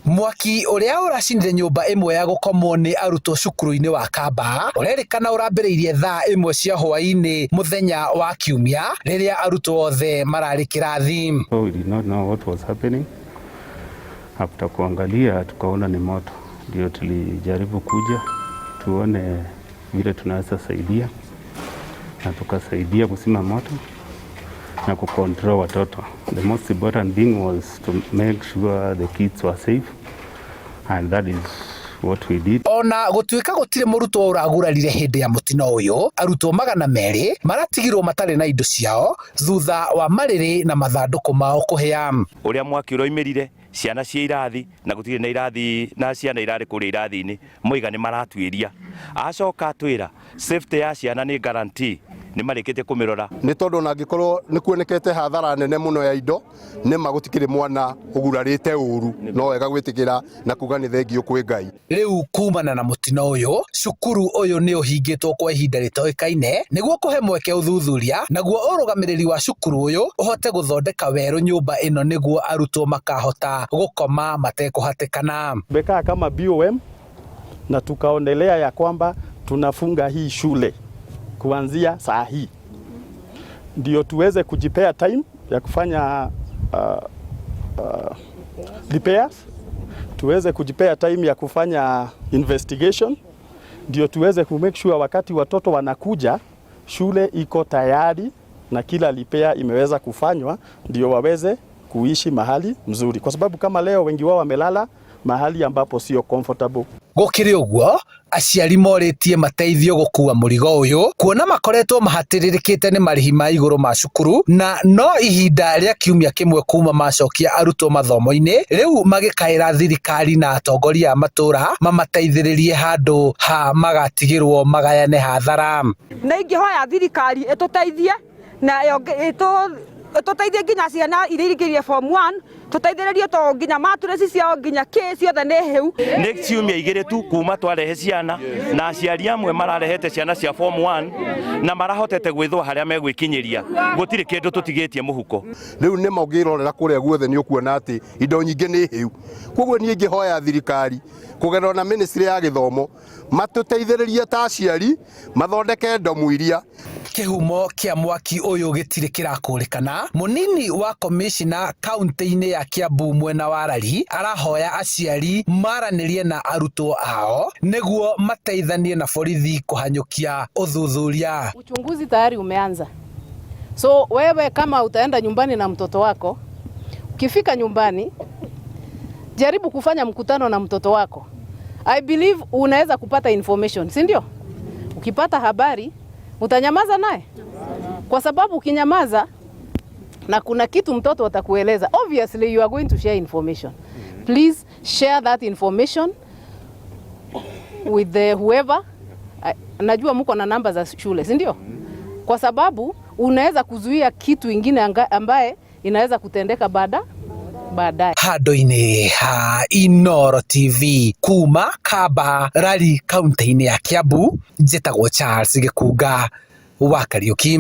Mwaki ũrĩa ũracinire nyũmba ĩmwe ya gũkomwo nĩ arutwo cukuru-inĩ wa Kamba ũrerĩkana ũrambĩrĩirie thaa 1 cia hwaĩ-inĩ mũthenya wa Kiumia rĩrĩa arutwo othe mararĩ kĩrathi. So we did not know what was happening. After kuangalia tukaona ni moto, ndio tulijaribu kuja tuone vile tunaweza saidia, na tukasaidia kuzima moto na kucontrol watoto. The most important thing was to make sure the kids were safe, and that is what we did. Ona gũtuĩka gũtirĩ mũrutwo ũragurarire hĩndĩ ya mũtino ũyũ, arutwo 200 maratigirwo matarĩ na indo ciao thutha wa marĩrĩ na mathandũkũ mao kũhĩa. Ũrĩa mwaki ũroimĩrire, ciana cia irathi na gũtirĩ na irathi na ciana irarĩ kũrĩa irathi-inĩ, moiga nĩ maratuĩria. Acoka atwĩra safety ya ciana nĩ guarantee, nĩ marĩkĩtie kũmĩrora. Nĩ tondũ ona angĩkorwo nĩ kuonekete hathara nene mũno ya indo, nĩ ma gũtikĩrĩ mwana ũgurarĩte ũru, no wega gwĩtĩkĩra na kuga nĩ thengiũ kwĩ Ngai. Rĩu kumana na mũtino ũyũ, cukuru ũyũ nĩ ũhingĩtwo kwa ihinda rĩtoĩkaine nĩguo kũhe mweke ũthuthuria, naguo ũrũgamĩrĩri wa cukuru ũyũ ũhote gũthondeka werũ nyũmba ĩno nĩguo arutwo makahota gũkoma matekũhatĩkana. Tumekaa kama BOM na tukaonelea ya kwamba tunafunga hii shule kuanzia saa hii ndio tuweze kujipea time ya kufanya repairs, tuweze kujipea time ya kufanya investigation, ndio tuweze ku make sure wakati watoto wanakuja shule iko tayari na kila repair imeweza kufanywa, ndio waweze kuishi mahali mzuri, kwa sababu kama leo wengi wao wamelala mahali ambapo sio comfortable. Gũkĩrĩ ũguo, aciari morĩtie mateithio gũkua mũrigo ũyũ kuona makoretwo mahatĩrĩrĩkĩte nĩ marĩhi ma igũrũ ma cukuru na no ihinda rĩa kiumia kĩmwe kuma macokia arutwo mathomo-inĩ, rĩu magĩkaĩra thirikari na atongoria a matũra mamateithĩrĩrie handũ ha magatigĩrwo magayane hathara. Na ingĩhoya thirikari ĩtũteithie na ĩtũteithie nginya ciana iria irĩkĩrie form 1, tũteithĩrĩrie to nginya mattress ciao nginya kĩ ciothe nĩ hĩu. Nĩ ciumia 2 tu kuma twarehe ciana, na aciari amwe mararehete ciana cia form 1 na marahotete gwĩthũa harĩa megwĩkinyĩria, gũtirĩ kĩndũ tũtigĩtie mũhuko. Rĩu nĩ ma ũngĩrorera kũrĩa guothe nĩ ũkuona atĩ indo nyingĩ nĩ hĩu. Koguo niĩ ingĩhoya thirikari kũgerera na ministry ya gĩthomo matũteithĩrĩrie ta aciari mathondeke ndomu iria. Kĩhumo kĩa mwaki ũyũ gĩtirĩ kĩrakũrĩkana. Mũnini wa komishina kaunti-inĩ ya Kiambu mwena wa Lari arahoya aciari maranĩrie na arutwo ao nĩguo mateithanie na borithi kũhanyũkia ũthuthuria. Uchunguzi tayari umeanza. So wewe kama utaenda nyumbani na mtoto wako, ukifika nyumbani jaribu kufanya mkutano na mtoto wako. I believe unaweza kupata information, si ndio? Ukipata habari utanyamaza naye, kwa sababu ukinyamaza na kuna kitu mtoto atakueleza, obviously you are going to share information. Please share that information with the whoever. Najua mko na namba za shule, si ndio? Kwa sababu unaweza kuzuia kitu ingine ambaye inaweza kutendeka baadaye. Handũ-inĩ ha Inooro TV kuma Kamba Lari kaunti-inĩ ya Kiambu, njĩtagwo Charles Gĩkunga wa Kariuki.